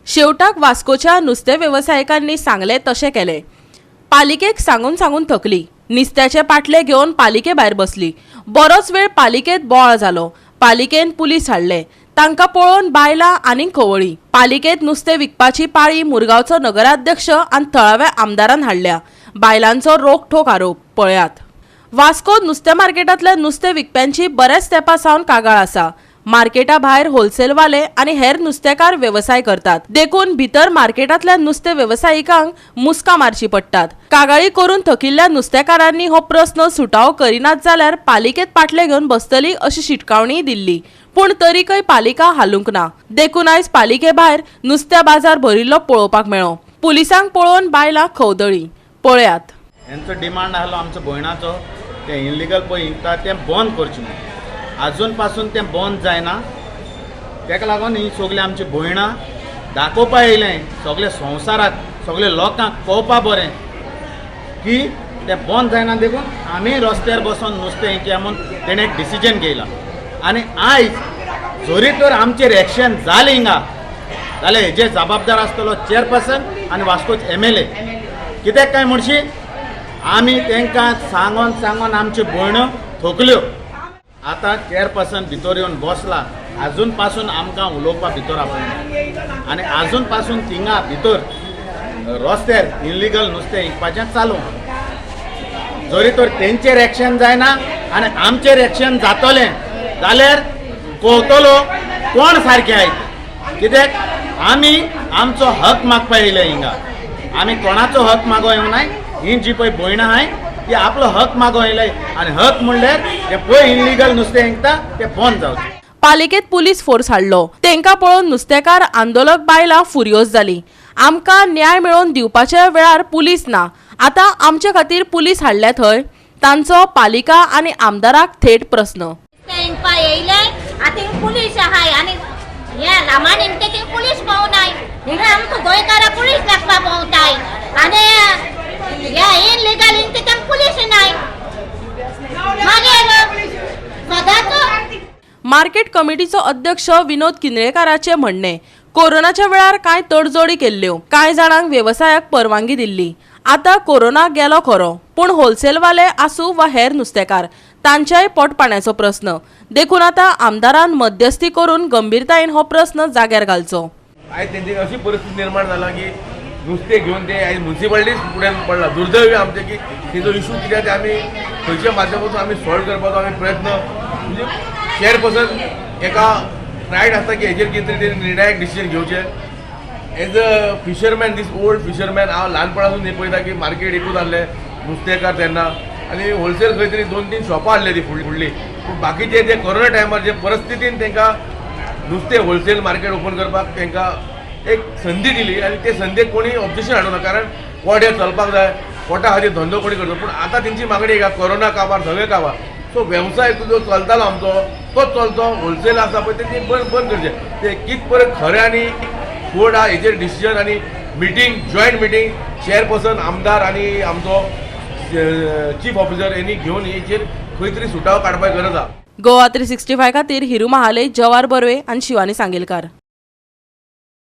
शेवटाक वास्कोच्या नुस्तें वेवसायिकांनी सांगलें तशें केलें. पालिकेक सांगून सांगून थकली. निस्त्याचे पाटले घेवन पालिके भायर बसली. बरोच वेळ पालिकेत बोवाळ जालो. पालिकेन पुलीस हाडले. तांकां पळोवन बायलां आनीक खवळी. पालिकेत नुस्तें विकपाची पाळी मुरगांवचो नगराध्यक्ष आनी थळाव्या आमदारान हाडल्या. बायलांचो रोखठोक आरोप पळयात. वास्को नुस्तें मार्केटांतल्या नुस्तें विकप्यांची बऱ्याच तेंपा सावन कागाळ आसा. मार्केटा भायर होलसेलवाले आनी हेर नुस्तेकार वेवसाय करतात, देखून भितर मार्केटांतल्या नुस्तें वेवसायिकांक मुस्कां मारची पडटात. कागाळी करून थकिल्ल्या नुस्तेकारांनी हो प्रस्न सुटावो करिनात जाल्यार पालिकेत पाटले घेवन बसतली अशी शिटकावणीय दिल्ली, पूण तरीकय पालिका हालूंक ना. देखून आयज पालिके भायर नुस्त्या बाजार भरिल्लो पळोवपाक मेळ्ळो. पुलिसांक पळोवन बायलां खवदळी. पळयात. हेंचो डिमांड आहलो आमचो भयणाचो, तें इलिगल पळय विकता तें बंद करचें म्हणून. आजून पासून तें बंद जायना. तेका लागून ही सगळीं आमची भयणां दाखोवपा येयलें सगळे संवसाराक, सगळे लोकांक कळपा बरें की तें बंद जायना, देखून आमी रस्त्यार बसोन नुस्तें विकया म्हूण तेणें एक डिसिजन घेयलां. आनी आयज जरी तर आमचेर एक्शन जालें हिंगा जाल्यार हेजेर जबाबदार आसतलो चेअरपर्सन आनी वास्कोच एमएलए. कित्याक काय म्हणशी, आमी तांकां सांगोन सांगोन आमच्यो भयण्यो थकल्यो. आतां चेअरपर्सन भितर येवन बसला, आजून पासून आमकां उलोवपा भितर आपयना आनी आजून पासून थिंगा भितर रस्त्यार इलिगल नुस्तें विकपाचें चालू आहा. जरी तर तेंचेर एक्शन जायना आनी आमचेर एक्शन जातलें जाल्यार कळटलो कोण सारकें आहाय तें. कित्याक आमी आमचो हक मागपा येयले हिंगा. आमी कोणाचो हक मागो येवंक नाय. ही जी पळय भयणां आहाय ती आपलो हक मागो येयले आनी हक म्हणल्यार ते पळय इलिगल नुस्तें विकता तें बंद जावचें. पालिकेत पुलीस फोर्स हाडलो. तेंकां पळोवन नुस्तेकार आंदोलक बायलां फुर्योज जाली. आमकां न्याय मेळोवन दिवपाच्या वेळार पुलीस ना, आतां आमचे खातीर पुलीस हाडल्या थंय? तांचो पालिका आनी आमदाराक थेट प्रस्न. हिंगपा येयले, आतां हिंग पुलीस आहाय आनी हे लामाण हिंगते थिंग पुलीस भोंवनाय. हिंगा आमकां गोंयकारां पुलीस लागपा भोंवताय आनी हे इनलिगल हिंगते तांकां पुलीस नाय. मागीर सदांच मार्केट कमिटीचो अध्यक्ष विनोद किनळेकाराचे म्हणणे, कोरोनाच्या वेळार कांय तडजोडी केल्ल्यो. कांय जाणांक वेवसायाक परवानगी दिल्ली. आतां कोरोना गेलो खरो, पूण होलसेलवाले आसूं वा हेर नुस्तेकार, तांच्याय पोटपाण्याचो प्रस्न. देखून आतां आमदारान मध्यस्थी करून गंभीरतायेन हो प्रस्न जाग्यार घालचो. आयज तेंची अशी परिस्थिती निर्माण जाला की नुस्तें घेवन ते आयज मुन्सिपालिटीच फुड्यान पडला. दुर्दैवी आमचें की तेजो इशू कितें ते आमी खंयच्या माध्यमातून आमी सॉल्व करपाचो आमी प्रयत्न, म्हणजे चेअरपर्सन एका रायट आसता की हेजेर कितें तरी तेणी निर्णायक डिसिजन घेवचें. As a fisherman, this old fisherman, हांव ल्हानपणासून हें पळयता की मार्केट एकूच आहलें नुस्तेकार तेन्ना आनी होलसेल खंय तरी दोन तीन शॉपां आहली ती फुडली फुडली, पूण बाकीचे जे कोरोना टायमार जे परिस्थितीन तांकां नुस्तें होलसेल मार्केट ओपन करपाक तांकां एक संदी दिली आनी ते संदेक कोणी ऑब्जेक्शन हाडूना, कारण पोट हें चलपाक जाय, पोटा खातीर धंदो कोणी करतो. पूण आतां तेंची मागणी आहा, कोरोना काबार, सगळें काबार, सो वेवसाय जो चलतालो आमचो तोच चलचो. होलसेल आसा पळय तें बंद बंद करचें. ते कित परत खरें आनी कोड आहा हेजेर डिसिजन आनी मिटींग, जॉयंट मिटींग चेअरपर्सन, आमदार आनी आमचो चीफ ऑफिसर यांनी घेवन हेचेर खंय तरी सुटावो काडपाक गरज आहा. गोवा 365 खातीर हिरू महाले, जवार बर्वे आनी शिवानी सांगेलकार.